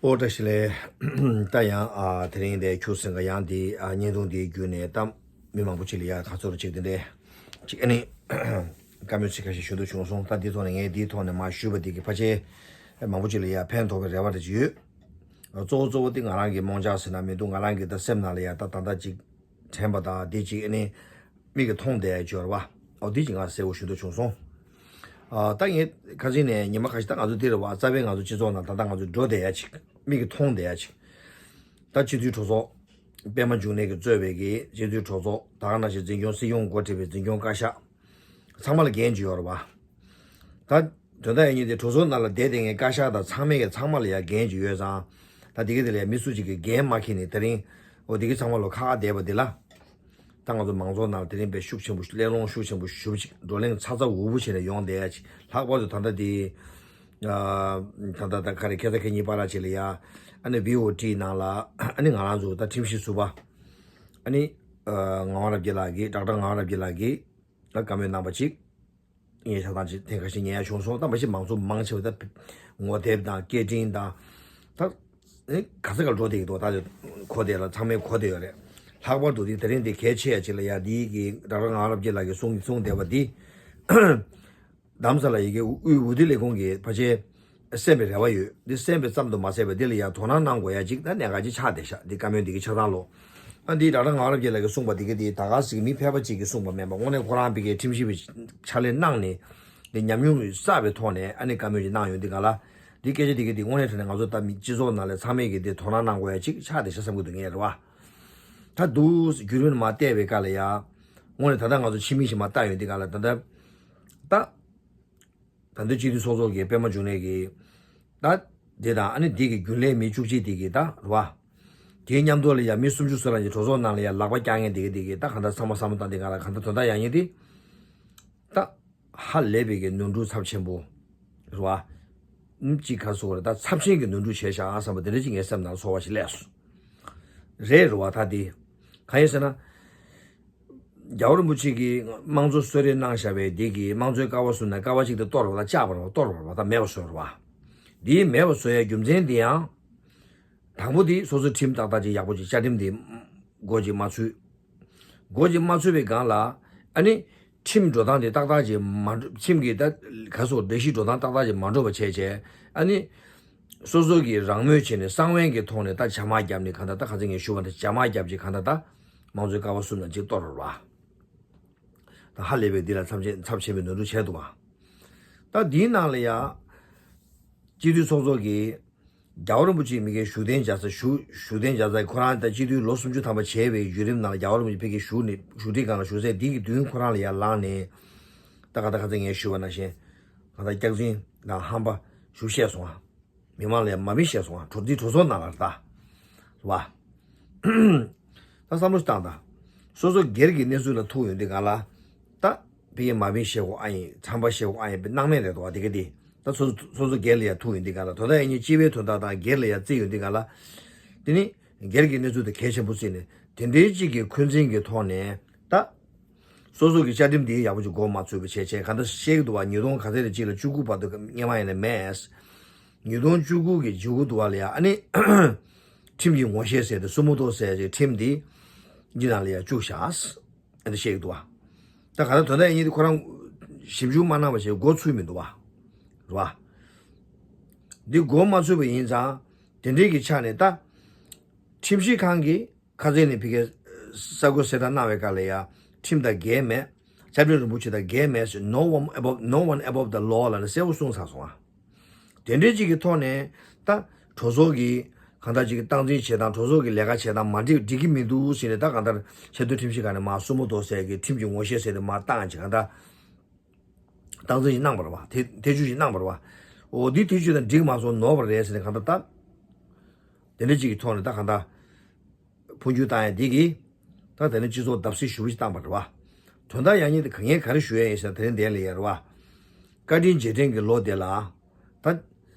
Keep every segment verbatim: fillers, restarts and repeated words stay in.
ཨོ་བཀྲ་ཤིས་བདེ་ལེགས། ད་ཡང་ཨ་དེ་རིང་འདི་ཁྱུག་ཟིང་ག་ཡང་འདི་ཨ་བརྙན་ཐུང་འདིའི་བརྒྱུད་ནས་ད་མི་མང་པོ་ཅིག་ལ་ཡ་ཁ་ཚོར་ཅིག་འདི་འདྲས་ཅིག་ཨ་ནི་བཀའ་མོལ་ཚིག་ཁ་ཤས་ཞུ་འདོད་བྱུང་སོང་། ད་འདི་ཐོག་ནས་ངས་འདིའི་ཐོག་ནས་མར་ཞུས་པ་འདི་གི་ཕལ་ཆེར་མང་པོ་ཅིག་ལ་ཡ་ཕན་ཐོགས་པའི་རེ་བ་འདྲ་ཅིག་ཡོད། གཙོ་བོ་གཙོ་བོ་འདི་ང་རང་གི་རྨོངས་འཆར་ཟེར་ན་མི་འདུག་ང་རང་གི་ད་སེམས་ནང་ལ་ཡ་ད་ད་ལྟ་ཅིག་དྲན་པ་དང་འདི་ཅིག་ཨ་ནི་མིག་གིས་མཐོང་བསྡད་ཡ་ཅིག་ཡོད་རེད་བ། ཨོ་འདི་ཅིག་ང་གསལ་པོ་ཞུ་འདོད་བྱུང་སོང་། ཨ་ད་ངས་ཁ་སང་ནས་ཉི་མ་ཁ་ཤས་ད་ང་ཚོ་འདི་རེད་བ། རྩ་བའི་ང་ཚོ་སྤྱི་ཚོགས་ནང་ད་ལྟ་ང་ཚོ་འགྲོ་བསྡད་ཡ་ཅིག་མིག་གིས་མཐོང་བསྡད་ཡ་ཅིག་ད་སྤྱི་འཐུས་གྲོས་ཚོགས་པད་མ་འབྱུང་གནས་ཀྱིས་གཙོས་པའི་གི་སྤྱི་འཐུས་གྲོས་ཚོགས། ད་ག་ནང་བཞིན་འཛིན་སྐྱོང་སྲིད་སྐྱོང་འགོ་ཁྲིད་པའི་འཛིན་སྐྱོང་བཀའ་ཤག་ཚང་མ་ལ་འགན་ཅིག་ཡོད་རེད་བ། ད་དོན་དག་ཡིན་ཉིན་དེ་གྲོས་ཚོགས་ནང་ལ་བསྡད་བསྡད་མཁན་བཀའ་ཤག་དང་ཚང་མས་ཀྱི་ཚང་མ་ལ་ཡ་འགན་ཅིག་ཡོད་ཙང་། ད་དེ་གི་དེ་ལ་ཡ་མི་སུ་གཅིག་གིས་འགན་མ་འཁྱེར་ནས་དེ་རིང་འོ་དེ་གི་ཚང་མ་ལོ་ཁ་ཁ་བསྡད་པ་འདི་ལ། ད་ང་ཚོ་མང་ཚོགས་ནང་དེ་རིང་དཔེ་ཤུགས་ཆེན་པོ་གླེང་སློང་ཤུགས་ཆེན་པོ་ཞུ་ཅིག་བགྲོ་གླེང་ཚ་ཚ་འུར་འུར་བྱས་ནས་ཡོང་བསྡད་ཡ་ཅིག་ལྷག་པར་དུ་ད་ལྟ་དེ་ད་ལྟ་ད་ག་རེ་ཁ་ས་ཁ་ཉིན་པ་ར་ཅིག་ལ་ཡ་ཨ་ནི་བྷི་ཨོ་ཊི་ནང་ལ་ཨ་ནི་ང་རང་ཚོ་ད་ཁྲིམས་ཞིབ་ཟུར་པ་ཨ་ནི་ངག་དབང་རབ་རྒྱས་ལགས་ཀྱིས་ཌོག་ཊར་ངག་དབང་རབ་རྒྱས་ལགས་ཀྱིས་ད་བཀའ་མོལ་གནང་པ་ཅིག་ངས་ཆ་ཚང་ཅིག་ཐེངས་ཁ་ཤས་ཉན་ཡ་བྱུང་སོང་། ད་མ་གཞི་མང་ཚོགས་མང་ཆེ་བ་ད་ངོ་དེབ་དང་སྐད་འཕྲིན་དང་ད་ཨེ་ག་ས་ག་འགྲོ་བསྡད་ཀྱི་འདུག་ད་གོ་བསྡད་ལ་ཚང་མས་གོ་བསྡད་ཡོད་རེད། ལྷག་པར་དུ་དེ་དེ་རིང་དེ་གལ་ཆེ་ཡ་ཅིག་ལ་ཡ་འདི་གི་ཌོག་ཊར་ངག་དབང་རབ་རྒྱས་ལགས་ཀྱིས་གསུངས་གསུངས་བསྡད་པ་འདི་རྡ་རམ་ས་ལ་ཡི་གེ་དབུས་འོས་བསྡུ་ལས་ཁུངས་ཀྱིས་ཕལ་ཆེར་གསན་པའི་རེ་བ་ཡོད། འདི་གསན་པའི་ཙམ་དུ་མ་ཟད་པར་འདི་ལ་ཡང་དོ་སྣང་གནང་དགོས་ཡ་ཅིག་ད་གནད་འགག་ཅིག་ཆགས་བསྡད་ཤག་འདི་བཀའ་མོལ་འདི་གི་ཆ་ཚང་ལོ། ཨ་འདི་ཌོག་ཊར་ངག་དབང་རབ་རྒྱས་ལགས་ཀྱིས་གསུངས་པ་འདི་གི་འདི་ད་ག་ཟིག་མི་ཕལ་པ་ཅིག་གིས་གསུངས་པ་མིན་པ། དངོས་གནས་ཁོ་རང་ཕ་གིའི་ཁྲིམས་ཞིབ་པའི་ཕྱག་ལས་གནང་ནས་འདི་ཉམས་མྱོང་བསགས་པའི་ཐོག་ནས་ཨ་ནི་བཀའ་མོལ་ཅིག་གནང་ཡོད་འདི་ག་ལ། འདི་སྐད་ཆ་འདི་གི་འདི་དངོས་གནས་དྲང་གནས་ང་ཚོ་ད་མི་སྤྱི་ཚོགས་ནང་ལ་ཚང་མས་གི་འདི་དོ་སྣང་གནང་དགོས་ཡ་ཅིག་ཆགས་བསྡད་ཤག་བསམ་གི་འདུག་ངས་རེད་བ། ད་འདུག་བརྒྱུད་རིམ་མར་བལྟས་པའི་སྐབས་ལ་ཡ། དངོས་གནས་ད་ལྟ་ང་ཚོ་ཕྱི་མིག་ཞིག་མར་ལྟ་ཡོང་དུས་སྒང་ལ་ད་ལྟ། ད། ད་ལྟ་སྤྱི་འཐུས་ཚོགས་གཙོ་གིས་པད་མ་འབྱུང་གནས་ཀྱིས། ད། འདི་དང་ཨ་ནི་འདི་གི་རྒྱུན་ལས་མི་བཅུ་གཅིག་འདི་གི་ད་རེད་བ། དེའི་མཉམ་དུ་ལ་ཡ་མི་སུམ་ཅུ་སོ་ལ་ཡ་གྲོས་ཚོགས་ནང་ལ་ཡ་ལག་པ་བཀྱག་མཁན་འདི་གི་འདི་གི་ད་གང་ལྟར་ཚང་མ་བསམ་བློ་བཏང་དུས་སྒང་ལ་གང་ལྟར་དོན་དག་ཡག་ཉེས་འདི། ད། ཧ་ལས་པའི་གི་ནོར་འཁྲུལ་ཚབས་ཆེན་པོ། རེད་བ། ཨུམ་གཅིག་ག་རེ་ཟེར་དགོས་རེད། ད་ཚབས་ཆེན་གྱི་ནོར་འཁྲུལ་བྱས་ཤག་བསམ་པ་དེ་འདྲ་ཅིག་ངའི་སེམས་ནང་ཚོར་བ་ཞིག་སླེབས་སོང་། རེད་རེད་བ། ད་དེ། གང་ཡིན་ཟེར་ན། རྒྱལ་བ་རིན་པོ་ཆེ་གིས་དམངས་གཙོ་གསོལ་རས་གནང་བཞག་པའི་དེ་གིས་དམངས་གཙོའི་ཀ་བ་གསུམ་ནས་ཀ་བ་གཅིག་དེ་གཏོར་བ་དང་བཅག་པ་རེད་བ། གཏོར་བ་རེད་བ། ད་མེད་པ་བཟོས་རེད་བ། དེའི་མེད་པ་བཟོ་ཡའི་རྒྱུ་མཚན་དེ་ཡང་། དང་པོ་དེ་སོ་སོའི་ཁྲིམས་ཏག་ཏག་ཅིག་ཡག་པོ་ཅིག་བཅའ་ཁྲིམས་དེ་སྒོ་ཅིག་མ་ཚུད། སྒོ་ཅིག་མ་ཚུད་པའི་སྒང་ལ་ཨ་ནི་ཁྲིམས་འགྲོ་སྟངས་དེ་ཏག་ཏག་ཅིག་མ་འགྲོ། ཁྲིམས་ཀྱི་ད་ག་སོ་སྒྲིག་གཞི་འགྲོ་སྟངས་ཏག་ཏག་ཅིག་མ་འགྲོ་བ་བྱས་བྱས་ཨ་ནི་སོ་སོ་གིས་རང་མོས་བྱས་ནས་གསང་བའི་གི་ཐོག་ནས་ད་བྱ་དམག་བརྒྱབ་ནས་གང་ལྟར་ད་ག་ཚོད་ངས་ཞུ་བ་ད་བྱ་དམག་བརྒྱབ་ཅིག་གང་ལྟར་ད་དམངས་གཙོའི་ཀ་བ་གསུམ་ལ་ཅིག་གཏོར་རོགས་ར། ད་ཧ་ལས་པའི་འདི་ལ་ཚབས་ཆེ་ཚབས་ཆེན་པོའི་ནོར་འཁྲུལ་བྱས་འདུག་བ། ད་འདིའི་ནང་ལ་ཡ། སྤྱི་འཐུས་ཚོགས་གཙོ་གིས། རྒྱལ་བ་རིན་པོ་ཆེའི་མི་སྒེར་བཞུགས་གདན་འཇགས་ས་བཞུགས་བཞུགས་གདན་འཇགས་ས་ཁོ་རང་ད་སྤྱི་འཐུས་ལོ་སུམ་ཅུ་ཐམ་པ་བྱས་པའི་བརྒྱུད་རིམ་ནང་ལ་རྒྱལ་བ་རིན་པོ་ཆེ་ཕ་གིར་བཞུགས་ནས་བཞུགས་ཁྲི་སྒང་ལ་བཞུགས་ས་འདི་གི་མདུན་ཁོ་རང་ལ་ཡར་ལངས་ནས། ད་ག་ད་ག་ཚོད་ངས་ཞུས་པ་ནང་བཞིན། གང་ལྟར་སྐྱག་རྫུན་དང་ཧམ་པ་ཞུ་བཤད་སོང་ཨ། མི་མང་ལ་ཡང་མ་མི་བཤད་སོང་ཨ། གྲོས་འདི་གྲོས་ཚོགས་ནང་ལ་ད། རེད་བ། ད་བསམ་བློ་ཞིག་བཏང་དང་། སོ་སོ་སྒེར་གྱི་གནས་ཚུལ་ལ་ཐུག་ཡོང་དུས་སྒང་ལ། ད། ཕ་གིར་མ་མི་བཤད་དགོས་ཨ་ཡིན། ཁྲམ་པ་བཤད་དགོས་ཨ་ཡིན་པའི་སྣང་མེད་རེད་དོ་དེ་ག་དེ། ད་སོ་སོ་སོ་སོ་སྒེར་ལ་ཡ་ཐུག་ཡོང་དུས་སྒང་ལ་དོ་ད་ཡིན་ཉིན་སྤྱི་པའི་དོན་དག་དང་སྒེར་ལ་ཡ་བརྩི་ཡོང་དུས་སྒང་ལ། དེ་ནི་སྒེར་གྱི་གནས་ཚུལ་དེ་གལ་ཆེན་པོ་བརྩིས་ནས་དེ་འདྲའི་གཅིག་གི་འཁོན་འཛིན་གྱི་ཐོག་ནས་ད། སོ་སོ་གི་བཅའ་ཁྲིམས་དེ་ཡག་པོ་ཅིག་འགོ་མ་ཚུགས་པ་བྱས་བྱས་གང་ལྟར་བཤད་ཀྱི་འདུག་བ། ཉིས་སྟོང་ག་ཚོད་རེ་གཅིག་ལ་བཅུ་དགུ་བར་དུ་སྔོན་མ་ཡིན་ན་མེད། ཉིས་སྟོང་བཅུ་དགུ་གི་མཇུག་གུ་འདུག་བ་ལ་ཡ་ཨ་ནི། ཁྲིམས་ཀྱི་ངོ་ཤེས་ཟེར་ཏེ་སུ་མོ་ཏོ་ཟེར་ཅིག་ཁྲིམས་དེ། འདི་ནང་ལ་ཡ་བཅུག་བཞག་ཨ་འདི་བཤད་ཀྱི་འདུག་བ། ད་གང་ལྟར་དོན་དག་ཡིན་ནི་ཁོ་རང་ཞིབ་འཇུག་མ་གནང་བ་བྱས་འགོ་ཚུགས་མི་འདུག་བ། རེད་བ། འདི་འགོ་མ་ཚུགས་པ་ཡིན་ཙང་དེ་འདྲའི་གི་ཆ་ནས་ད། ཁྲིམས་ཞིབ་ཁང་གིས་ཁ་སང་ནས་ཕ་གིར་གསར་འགོད་གསལ་བསྒྲགས་གནང་བའི་སྐབས་ལ་ཡ་ཁྲིམས་དང་འགལ་མེད། བཅའ་ཁྲིམས་རིན་པོ་ཆེ་དང་འགལ་མེད་ཟེར། No one above, no one above the law ལབ་ནས་གསལ་པོ་གསུངས་ཚར་སོང་ཨ། དེ་འདྲའི་ཅིག་གི་ཐོག་ནས་ད་གྲོས་ཚོགས་ཀྱི་གང་ལྟར་ཅིག་གི་སྟངས་འཛིན་བྱེད་སྟངས། གྲོས་ཚོགས་ཀྱི་ལས་ཀ་བྱེད་སྟངས་མ་འགྲིག་འགྲིག་གི་མི་འདུག་ཟེར་ནས་ད་གང་ལྟར་ཆེས་མཐོའི་ཁྲིམས་ཞིབ་ཁང་ནས་མར་སུ་མོ་ཏོ་ཟེར་གི་ཁྲིམས་ཀྱི་ངོ་ཤེས་ཟེར་ཏེ་མར་བཏང་ཅིག་གང་ལྟར། སྟངས་འཛིན་ཞིག་གནང་བ་རེད་བ། ཐེ་ཐེ་བྱུས་ཤིག་གནང་བ་རེད་བ། འོ་འདི་ཐེ་བྱུས་དང་འགྲིག་མ་སོང་ནོར་བ་རེད་ཟེར་ནས་གང་ལྟར་ད། དེ་འདྲ་ཅིག་གི་ཐོག་ནས་ད་གང་ལྟར། འཕོ་འགྱུར་བཏང་ཡ་འདི་གིས། ད་དེ་ནས་སྤྱི་ཚོགས་བརྡབ་གསིག་ཞེ་པོ་ཅིག་བཏང་བ་རེད་བ། དོན་དག་ཡག་ཉེས་དེ་ག་ངས་ག་རེ་ཞུ་ཡ་ཡིན་ཟེར་ན་དེ་རིང་འདིར་ལ་ཡ་རེད་བ། བཀའ་དྲིན་རྗེས་དྲན་གྱི་ལོ་དེ་ལ། ད།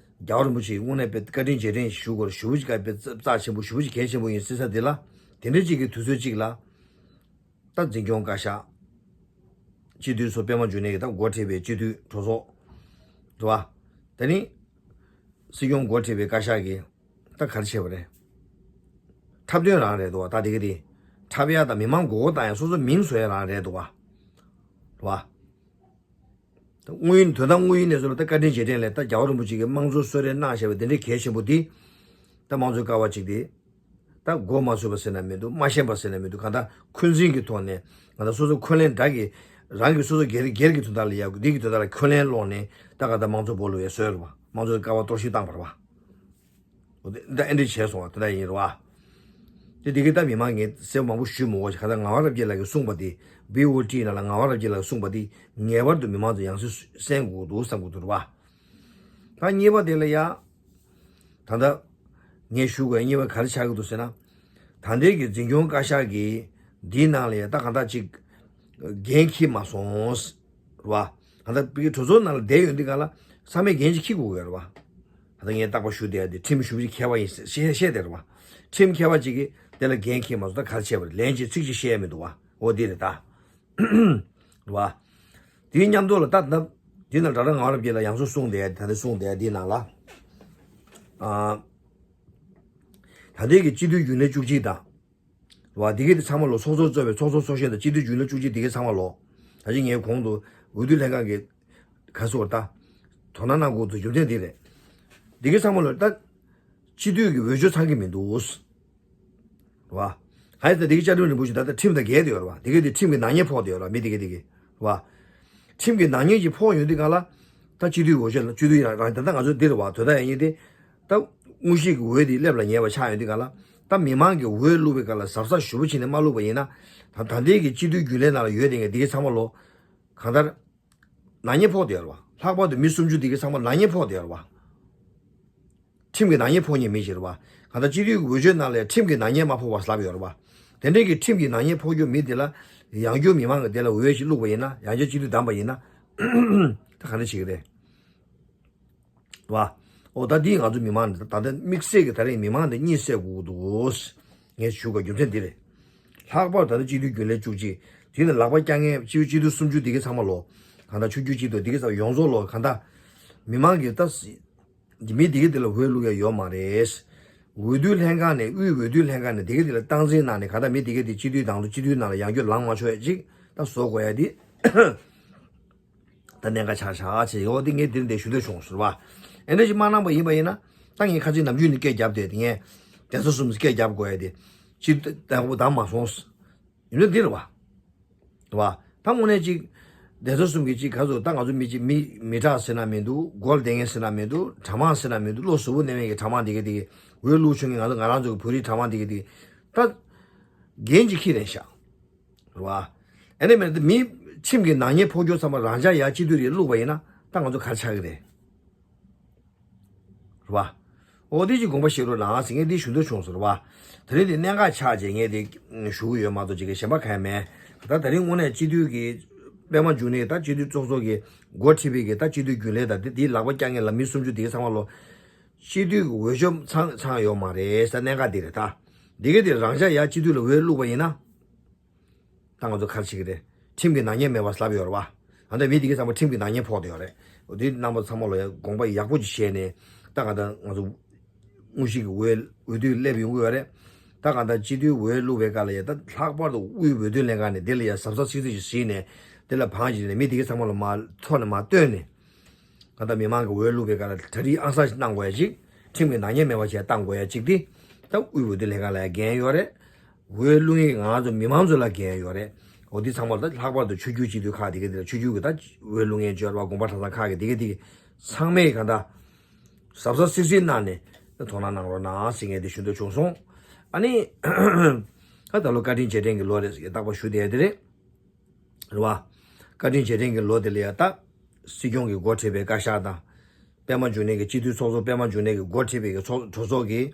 རྒྱལ་བ་རིན་པོ་ཆེ་དངོས་གནས་དཔེ་བཀའ་དྲིན་རྗེས་དྲན་ཞུ་དགོས་རེད། ཞེ་པོ་ཅིག་དཔེ་རྩ་ཆེན་པོ་ཞེ་པོ་ཅིག་གལ་ཆེན་པོ་ཡིན་ཟེར་ས་དེ་ལ། དེ་འདྲ་ཅིག་གི་དུས་ཚོད་ཅིག་ལ། ད་འཛིན་སྐྱོང་བཀའ་ཤག་སྤྱི་འཐུས་ཚོ་པད་མ་འབྱུང་གནས་ཀྱིས་ད་འགོ་ཁྲིད་པའི་སྤྱི་འཐུས་གྲོས་ཚོགས། རེད་བ། ད་ནི། སྲིད་སྐྱོང་འགོ་ཁྲིད་པའི་བཀའ་ཤག་གིས། ད་ག་རེ་བྱས་པ་རེད། འཁྲབ་སྟོན་རང་རེད་འདུག་བ། ད་དེ་ག་དེ་འཁྲབ་ཡ་དང་མི་མང་མགོ་སྐོར་བཏང་ཡ། སོ་སོ་མིང་བཟོ་ཡ་རང་རེད་འདུག་བ། རེད་བ། ད་དངོས་ཡིན་དོན་དག་དངོས་ཡིན་ནས་བཟོ་ལ། ད་བཀའ་དྲིན་རྗེས་དྲན་ལས་ད་རྒྱལ་བ་རིན་པོ་ཆེ་གིས་དམངས་གཙོ་གསོལ་རས་གནང་བཞག་པའི་དེ་འདྲའི་གལ་ཆེན་པོ་འདི། ད་དམངས་གཙོའི་ཀ་བ་གཅིག་དེ། ད་མགོ་མ་ཚོས་པ་ཟེར་ན་མི་འདུག་མ་ཤེས་པ་ཟེར་ན་མི་འདུག་གང་ལྟར་འཁོན་འཛིན་གྱི་ཐོག་ནས། གང་ལྟར་སོ་སོ་འཁོན་ལན་འདྲ་གི། རང་གི་སོ་སོ་སྒེར་སྒེར་གྱི་དོན་དག་ལ་ཡ། འདི་གི་དོན་དག་ལ་འཁོན་ལན་སློག་ནས། ད་གང་ལྟར་དམངས་གཙོ་སྦོ་ལུག་ཡ་བཟོས་རེད་བ། དམངས་གཙོའི་ཀ་བ་གཏོར་བཤིག་བཏང་བ་རེད་བ། འོ་དེ་ད་ཨེ་འདྲ་བྱས་སོང་བ། དེ་འདྲ་ཡིན་རེད་བ། དེ་དེ་གི་ད་མི་མང་གིས་གསལ་པོ་མང་པོ་ཞུས་མི་འོས་ཤག་གང་ལྟར་ངག་དབང་རབ་རྒྱས་ལགས་ཀྱིས་གསུངས་པ་དེ། བི་ཨོ་ཊི་ནང་ལ་ངག་དབང་རབ་རྒྱས་ལགས་ཀྱིས་གསུངས་པ་དེ་ངེས་པར་དུ་མི་མང་ཚོས་ཡང་སེ་གསན་དགོས་འདུག་བསམ་གྱི་འདུག་རེད་བ། ད་གཉིས་པ་དེ་ལ་ཡ། ད་ལྟ་ངས་ཞུ་དགོས་གཉིས་པ་ག་རེ་ཆགས་ཀྱི་འདུག་ཟེར་ན། ད་ལྟའི་གི་འཛིན་སྐྱོང་བཀའ་ཤག་གིས་འདིའི་ནང་ལ་ཡ་ད་གང་ལྟར་ཅིག་འགན་འཁྱེར་མ་སོང་། རེད་བ། ད་ལྟ་བི་གི་གྲོས་ཚོགས་ནང་ལ་བསྡད་ཡོང་དུས་ག་ལ་ཚང་མས་འགན་ཅིག་འཁྱེར་དགོས་ཀྱི་ཡོད་རེད་བ། ད་ལྟ་ངས་རྟག་པར་ཞུ་བསྡད་ཡ་དེ་ཁྲིམས་ཞུ་བ་ཅིག་མཁས་པ་ཡིན་ཞེས་བཤད་བསྡད་རེད་བ། ཁྲིམས་མཁས་པ་ཅིག་གིས་དེ་ལ་འགན་འཁྱེར་མ་སོང་། ད་ག་རེ་བྱས་པ་རེད། ལན་ཅིག་ཚིག་ཅིག་བཤད་ཡ་མི་འདུག་བ། འོ་དེ་རེད་ད། རེད་བ། དེའི་མཉམ་དུ་ལ་ད་ད་དེ་ནང་ཌོག་ཊར་ངག་དབང་རབ་རྒྱས་ལགས་ཡང་སེ་གསུངས་བསྡད་ཡ། ད་ལྟ་གསུངས་བསྡད་ཡ་དེའི་ནང་ལ། ཨ། ད་ལྟའི་གི་སྤྱི་འཐུས་རྒྱུན་ལས་བཅུ་གཅིག་དང་། རེད་བ། དེ་གའི་དེ་ཚང་མ་ལོ་ཚོགས་གཙོ་གཙོས་པའི་ཚོགས་གཙོ་ཚོགས་གཞོན་དང་སྤྱི་འཐུས་རྒྱུན་ལས་བཅུ་གཅིག་དེ་གའི་ཚང་མ་ལོ། ད་ཅི་ངས་གོང་དུ་འོས་བསྡུ་ལྷན་ཁང་གི་ག་ཚོད་ད། དོ་སྣང་གནང་དགོས་འདུག་རྒྱུ་མཚན་འདི་རེད། དེ་གའི་ཚང་མ་ལོ་ད། སྤྱི་འཐུས་ཀྱི་འོས་ཆོས་ཚང་གི་མི་འདུག་རེད་བ། ཧའི་ད་དེ་གའི་བཅའ་ཁྲིམས་རིན་པོ་ཆེ་ད་ལྟ་ཁྲིམས་དང་འགལ་བསྡད་ཡོད་རེད་བ། དེ་གའི་དེ་ཁྲིམས་ཀྱི་ནག་ཉེས་ཕོག་བསྡད་ཡོད་རེད་བ། མི་དེ་གའི་དེ་གའི་རེད་བ། ཁྲིམས་ཀྱི་ནག་ཉེས་ཀྱི་ཕོག་ཡོང་དུས་ག་ལ། ད་སྤྱི་འཐུས་འོས་ཆོས་ལ་སྤྱི་འཐུས་རང་རང་ད་ལྟ་ང་ཚོ་འདི་རེད་བ། དོ་ད་ཡ་ཡིན་ཏེ། ད་དངོས་གཞི་གི་འོས་དེ་སླེབས་ལ་ཉེ་བ་ཆགས་ཡོང་དུས་ག་ལ། ད་མི་མང་གི་འོས་བླུག་པའི་སྐབས་ལ་གཟབ་གཟབ་ཞེ་པོ་བྱས་ནས་མ་བླུག་པ་ཡིན་ན། ད་ད་ལྟའི་གི་སྤྱི་འཐུས་རྒྱུན་ལས་ནང་ལ་ཡོད་དེ་ངས་དེ་གའི་ཚང་མ་ལོ། གང་ལྟར། ནག་ཉེས་ཕོག་བསྡད་ཡོད་རེད་བ། ལྷག་པར་དུ་མི་སུམ་ཅུ་དེ་གའི་ཚང་མ་ནག་ཉེས་ཕོག་བསྡད་ཡོད་རེད་བ། ཁྲིམས་ཀྱི་ནག་ཉེས་ཕོག་མཁན་མི་ཞིག་རེད་བ། གང་ལྟར་སྤྱི་འཐུས་ཀྱི་འོས་ཆོས་ནང་ལ་ཁྲིམས་ཀྱི་ནག་ཉེས་མ་ཕོག་པ་ལབ་ཡོད་རེད་བ། དེ་འདྲའི་གི་ཁྲིམས་ཀྱི་ནག་ཉེས་ཕོག་རྒྱུ་མི་དེ་ལ་ཡང་བསྐྱར་མི་མང་གི་དེ་ལ་འོས་ཤིག་བླུགས་པ་ཡིན་ན། ཡང་བསྐྱར་སྤྱི་འཐུས་བདམས་པ་ཡིན་ན། ད་ག་འདྲ་བྱེད་ཀྱི་རེད། བ། ཨོ་ད་འདི་ང་ཚོ་མི་མང་འདི་ད་ལྟ་དམིགས་བསལ་གྱི་ད་རེས་མི་མང་འདི་གཉིད་སད་དགོས་ཀྱི་འདུག་ངས་ཞུ་དགོས་རྒྱུ་མཚན་འདི་རེད། ལྷག་པར་ད་ལྟ་སྤྱི་འཐུས་རྒྱུན་ལས་བཅུ་གཅིག་དེ་ནི་ལག་པ་བརྐྱངས་མཁན་སྤྱི་སྤྱི་འཐུས་སུམ་ཅུ་འདི་གའི་ཚང་མ་ལོ། གང་ལྟར་ཆུང་ཆུང་སྤྱི་འཐུས་འདི་གའི་ཚང་མ་ཡོངས་རྫོགས་ལོ། གང་ལྟར་མི་མང་གིས་ད་མི་འདི་གའི་འདི་ལ་འོས་བླུག་ཡ་ཡོད་མ་རེད། འོས་བསྡུ་ལྷན་ཁང་ནས་དབུས་འོས་བསྡུ་ལྷན་ཁང་ནས་འདི་གའི་འདི་ལ་སྟངས་འཛིན་གནང་ནས། གང་ལྟར་མི་འདི་གའི་འདི་སྤྱི་འཐུས་དང་དུ་སྤྱི་འཐུས་ནང་ལ་ཡང་བསྐྱར་ལངས་མ་ཆོག་ཡ་ཅིག་ད་བཟོ་དགོས་ཡ་འདི། ད་གནད་འགག་ཆགས་ཆགས་བྱས་ཡོད་དེ་ངས་འདིར་འདི་ཞུ་འདོད་བྱུང་ཟེར་བ། ཨེ་འདྲ་ཞིག་མ་གནང་པ་ཡིན་པ་ཡིན་ན། ད་ངས་ཁ་ཚིག་ནམ་རྒྱུན་ནས་སྐད་བརྒྱབ་བསྡད་དེ། ངས་གདན་ས་གསུམ་སྐད་བརྒྱབ་དགོས་ཡ་དེ། ཅི་ད་ད་གོ་བདམས་མ་སོང་། ཡིན་ན་འདི་རེད་བ། རེད་བ། ད་དངོས་གནས་ཅིག་གདན་ས་གསུམ་གྱི་ཅིག་ག་ཚོད་ད་ང་ཚོ་མི་ཅིག་མི་མི་དྲག་ཟེར་ན་མི་འདུག་མགོ་ལ་བསྡད་མཁན་ཟེར་ན་མི་འདུག་གྲྭ་མང་ཟེར་ན་མི་འདུག་བློ་གཟུ་བོ་གནས་མཁན་གྱི་གྲྭ་མང་དེ་ག་དེ་ག་འོས་བླུག་ཆོག་མཁན། ང་ཚོ་ང་རང་ཚོ་གི་བོད་རིགས་གྲྭ་མང་དེ་ག་དེ་ག་ད་འགན་ཅིག་འཁྱེར་རན་ཤག་རེད་བ། ཨ་ནི་མེད་ན་མི་ཁྲིམས་ཀྱི་ནག་ཉེས་ཕོག་རྒྱུ་ཚང་མ་རང་འཇགས་ཡར་སྤྱི་འཐུས་རེ་བླུགས་པ་ཡིན་ན་ད་ང་ཚོ་ག་རེ་ཆགས་ཀྱི་རེད། རེད་བ། འོ་དེ་ཅིག་དགོངས་པ་བཞེས་རོགས་གནང་ཟེར་ངས་འདི་ཞུ་འདོད་བྱུང་ཟེར་བ། ད་རེས་དེ་གནད་འགག་ཆགས་རྗེས་ངས་དེ་ཞུ་གི་ཡོད་མ་གཏོགས་ཅིག་གི་གཞན་པ་གང་ཡང་མེད། ད་ད་རིང་དངོས་གནས་སྤྱི་འཐུས་ཀྱི་པད་མ་འབྱུང་གནས་ད་སྤྱི་འཐུས་ཚོགས་གཙོ་གི་འགོ་ཁྲིད་པའི་གི་ད་སྤྱི་འཐུས་རྒྱུན་ལས་དང་དེ་དེའི་ལག་པ་བཀྱག་མཁན་ལ་མི་སུམ་ཅུ་དེ་གི་ཚང་མ་ལོ། སྤྱི་འཐུས་ཀྱི་འོས་ཤོག་ཚང་ཚང་ཡོད་མ་རེད་ཟེར་གནད་འགག་དེ་རེད་ད། འདི་ག་དེ་རང་འཇགས་ཡར་སྤྱི་འཐུས་ལ་འོས་བླུགས་པ་ཡིན་ན། ད་ང་ཚོ་ག་རེ་བྱེད་ཀྱི་རེད། ཁྲིམས་ཀྱི་ནག་ཉེས་མེད་པ་ལབ་ཡོད་རེད་བ། ད་ལྟ་མི་དེ་གའི་ཚང་མ་ཁྲིམས་ཀྱི་ནག་ཉེས་ཕོག་བསྡད་ཡོད་རེད། འོ་དེ་རྣམ་པ་ཚང་མ་ལ་ཡང་དགོངས་པ་ཡག་པོ་ཅིག་བཞེས་ནས། ད་གང་ལྟར་ང་ཚོ་དངོས་གཞི་གི་འོས་འོས་བསྡུ་སླེབས་ཡོང་གི་ཡོད་རེད། ད་གང་ལྟར་སྤྱི་འཐུས་འོས་བླུགས་པའི་སྐབས་ལ་ཡང་ད་ལྷག་པར་དུ་དབུས་འོས་བསྡུ་ལྷན་ཁང་ནས་དེ་ལ་ཡང་གཟབ་གཟབ་གཟབ་གཟབ་ཅིག་བྱས་ནས། དེ་ལ་བང་ཅིག་ནས་མི་དེ་གའི་ཚང་མ་ལ་མར་ཐོག་ནས་མར་བཏོན་ནས། གང་ལྟར་མི་མང་གི་འོས་བླུགས་པའི་སྐབས་ལ་གྲ་སྒྲིག་ཨང་གསར་ཞིག་གནང་དགོས་ཡ་ཅིག་ཁྲིམས་ཀྱི་ནག་ཉེས་མེད་པ་ཞིག་གཏང་དགོས་ཡ་ཅིག་དེ་ད་དབུས་འོས་བསྡུ་ལྷན་ཁང་ལ་ཡང་འགན་ཡོད་རེད། འོས་བླུག་མཁན་ང་ཚོ་མི་མང་ཚོ་ལ་འགན་ཡོད་རེད། འོ་འདི་ཚང་མ་ད་ལྷག་པར་དུ་ཆོས་བརྒྱུད་སྤྱི་འཐུས་ཁག་དེ་ག་དེ་ལ་ཆོས་བརྒྱུད་ཀྱི་ད་འོས་བླུག་མཁན་བཅོལ་བ་དགོན་པ་གྲྭ་ཚང་ཁག་གི་དེ་ག་དེ་ག་ཚང་མས་གང་ལྟར་གཟབ་གཟབ་གཟབ་གཟབ་གནང་ནས་དོ་སྣང་གནང་རོགས་གནང་ཟེར་ངས་དེ་ཞུ་འདོད་བྱུང་སོང་། ཨ་ནི་ད་ད་ལོ་བཀའ་དྲིན་རྗེས་དྲན་གྱི་ལོ་རེད་ཟེར་རྟག་པར་ཞུ་བསྡད་དེ་རེད། རེད་བ། བཀའ་དྲིན་རྗེས་དྲན་གྱི་ལོ་དེ་ལ་ཡ་ད། སྲིད་སྐྱོང་གིས་འགོ་ཁྲིད་པའི་བཀའ་ཤག་དང་། པད་མ་འབྱུང་གནས་ཀྱི་སྤྱི་འཐུས་ཚོགས་གཙོ་པད་མ་འབྱུང་གནས་ཀྱིས་འགོ་ཁྲིད་པའི་གི་ཚོགས་གྲོས་ཚོགས་ཀྱིས།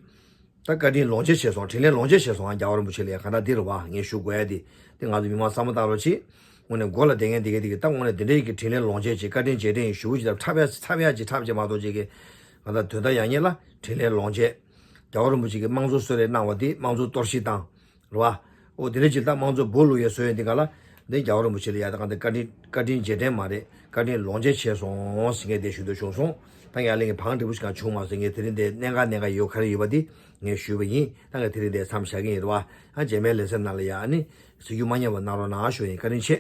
ད་བཀའ་དྲིན་ལོངས་སྤྱོད་བྱས་སོང་། དྲིན་ལན་ལོངས་སྤྱོད་བྱས་སོང་། ཨ་རྒྱལ་བ་རིན་པོ་ཆེ་ལ་ཡ་གང་ལྟར་འདི་རེད་བ། ངས་ཞུ་དགོས་ཡ་དེ། དེ་ང་ཚོ་མི་མང་བསམ་བློ་བཏང་རོགས་གྱིས། དངོས་གནས་མགོ་ལ་བསྡད་མཁན་དེ་ག་དེ་གི་ད་དངོས་གནས་དེ་འདྲའི་གི་དྲིན་ལན་ལོངས་སྤྱོད་ཅིག་བཀའ་དྲིན་རྗེས་དྲན་ཞུ་བ་ཅིག་ལ་འཁྲབ་ཡ་འཁྲབ་ཡ་ཅིག་འཁྲབ་ཅིག་མ་གཏོགས་ཅིག་གི། གང་ལྟར་དོན་དག་ཡག་ཉེས་ལ་དྲིན་ལན་ལོངས་སྤྱོད། རྒྱལ་བ་རིན་པོ་ཆེ་གིས་དམངས་གཙོ་གསོལ་རས་གནང་བ་དེ་དམངས་གཙོ་གཏོར་བཤིག་བཏང་། རེད་བ། ཨོ་དེ་འདྲ་ཅིག་ད་དམངས་གཙོ་སྦོ་ལུག་ཡ་བཟོས་ཡོད་འདི་ག་ལ། འདི་རྒྱལ་བ་རིན་པོ་ཆེ་ལ་ཡ་ད་ག་འདི་བཀའ་དྲིན་བཀའ་དྲིན་རྗེས་དྲན་མ་རེད། བཀའ་དྲིན་ལོངས་སྤྱོད་བྱས་སོང་ཟེར་ངས་དེ་ཞུ་འདོད་བྱུང་སོང་། ད་ཡར་ལེན་གྱི་བང་འབྲས་བུ་ཞིག་གང་བྱུང་མ་སོང་། ངས་དེ་རིང་འདི་གནད་འགག་གནད་འགག་ཡོད་ག་རེ་ཡོད་པ་འདི་ངས་ཞུས་པ་ཡིན། ད་ངས་དེ་རིང་འདི་མཚམས་བཞག་གི་ཡིན། རེད་བ། ཨ་རྗེས་མའི་ལེ་ཚན་ནང་ལ་ཡ་ཨ་ནི་གཟིགས་རྒྱུ་མ་ཉམས་པ་གནང་རོགས་གནང་ཞུ་ཡིན། བཀའ་དྲིན་ཆེ།